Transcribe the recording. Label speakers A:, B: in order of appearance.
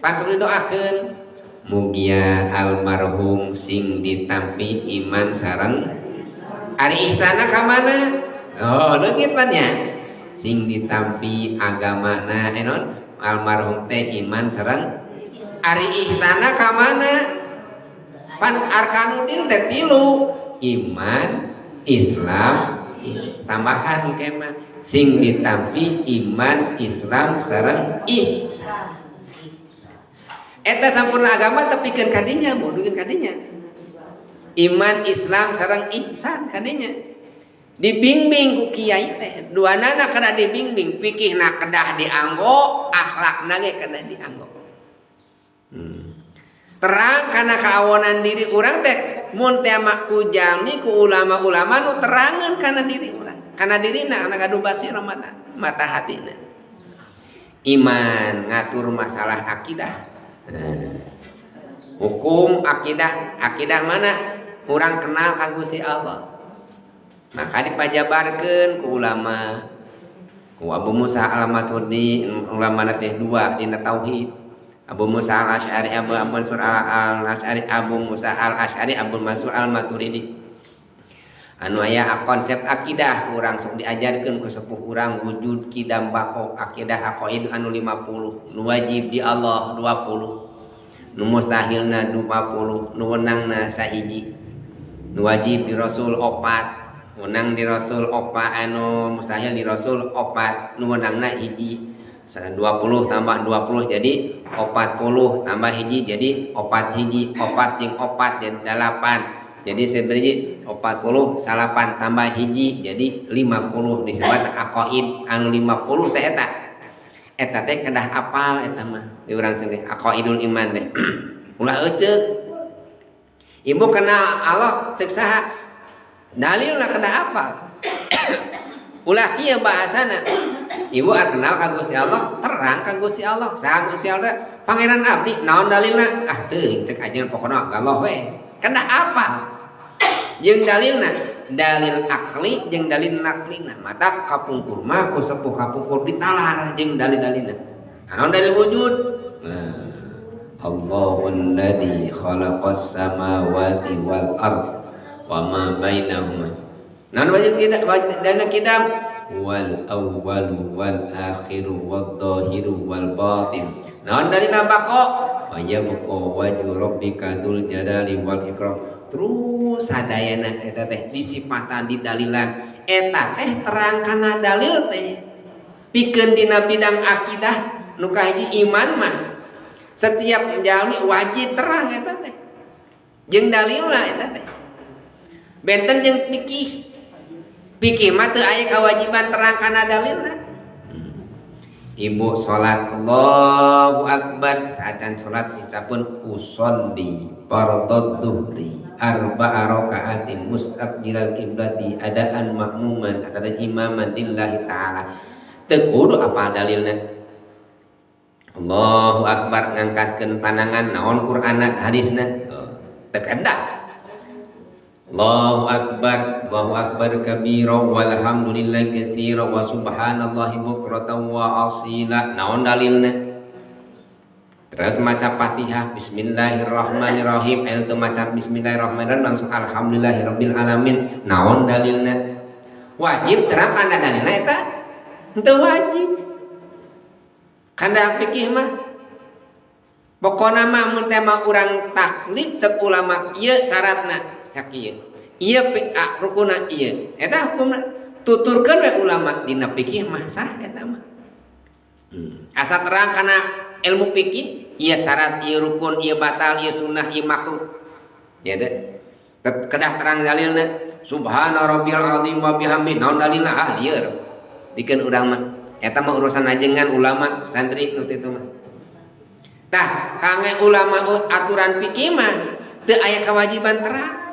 A: Pan sok didoakeun mugia almarhum sing ditampi iman sareng ari ihsana ka mana? Oh, leungit pan nya. Sing ditampi agamana non almarhum teh iman sareng ari ihsana ka mana? Pan arkanuddin teh tilu, iman, Islam, tambahan kema sing ditampi iman, Islam sareng ihsan. Eta sampurna agama tepikeun kadinya, bodohkeun kadinya. Iman, Islam sareng ihsan kadinya. Dibimbing ku kiai teh, duanana kedah dibimbing, fikihna kedah dianggo, akhlakna ge kedah dianggo. Terang kana kaawonan diri urang teh mun teh mah ku jalmi ku ulama-ulama nu terangeun kana diri urang, kana dirina kana gaduh basirah mata hatina. Iman ngatur masalah akidah. Hukum akidah, akidah mana? Urang kenal ka Gusti Allah. Maka dipajabarkeun ku ulama. Ku Abu Musa al-Maturidi, ulama teh dua dina tauhid. Abu Musa al-Asy'ari, Abu Mansur al-Asy'ari, Abu Musa al-Asy'ari, Abu Mansur al-Maturidi. Anu aya konsep akidah urang sok diajarkeun ku sepuh urang wujud kidam bako akidah aqaid anu 50, nu wajib di Allah 20, nu mustahilna 20, nu wenangna sahiji, nu wajib di Rasul 4, wenang di Rasul 4, anu mustahil di Rasul 4, nu wenangna hiji. 20 tambah 20 jadi 40, tambah hiji jadi 4 hiji, 4 jeung 4 jadi 8. Jadi sebenarnya 40 salapan tambah hiji jadi 50, disebut aqaid anu 50 teh eta. Eta teh kedah apal eta mah di urang sendiri aqaidul iman teh. Ulah euceuk. Ibu kenal Allah cek saha? Dalilna kedah apal. Ulah ieu bahasana. Ibu kenal ka Gusti Allah, terang ka Gusti Allah. Saha Gusti Allah teh? Pangeran abdi, naon dalilna? Ah teuing cek aja pokona Allah we. Kedah apal. Jeung dalilna, dalil akli jeung dalil naklina. Mata kapungkur mah ku sepuh kapungkur ditalar jeung dalil-dalilna. Naon dalil wujud? Nah, Allahul ladzi khalaqas samawati wal ard wa ma bainahuma. Naon wajib tidak dana kidam wal awwalu wal akhiru wal zahiru wal batin. Naon dalil baqo? Wa yabqa wajhu rabbika dzul jalali wal ikram. Terus sadayana eta teh disipatan didalilan. Eta teh terang kana dalil teh. Pikeun dina bidang akidah nu kahiji iman mah setiap jalmi wajib terang eta teh. Jeung dalilna eta teh. Benten jeung fikih. Fikih mah teu aya kewajiban terang kana dalilna. Ibu salat Allahu akbar saacan salat ucapkeun usolli fardhu dhuhri arba'a raka'atin mustaqbilal qiblati adaan ma'muman atau imaman lillahi ta'ala. Teu kudu apa dalilna. Allahu akbar ngangkatkeun pandangan naon Qur'anna hadisna. Teu kedah. Allahu akbar, Allahu akbar kabira walhamdulillahi katsira wa subhanallahi bukratan wa asila. Naon dalilna? Terus maca Fatihah bismillahirrahmanirrahim, anu teu maca bismillahirrahmanirrahim langsung alhamdulillahirabbil alamin. Naon dalilna? Wajib terang kana dalilna eta? Henteu wajib. Kana fikih mah pokona mah mun teh mah urang taklid sep ulama ieu syaratna sakieu. Ieu rukuna ieu. Eta hukumna tuturkeun we ulama dina fikih mah sah eta mah. Asa terang kana ilmu fikih, ieu syarat, ieu rukun, ieu batal, ieu sunnah, ieu makruh. Ya teh. Kedah terang dalilna. Subhana rabbiyal azim wa bihamdi. Naon dalilna? Ah lieur. Dikeun urang mah. Eta mah urusan ajengan ulama santri nu kitu mah. Tah, kangge ulama aturan fikih mah teu aya kewajiban terang.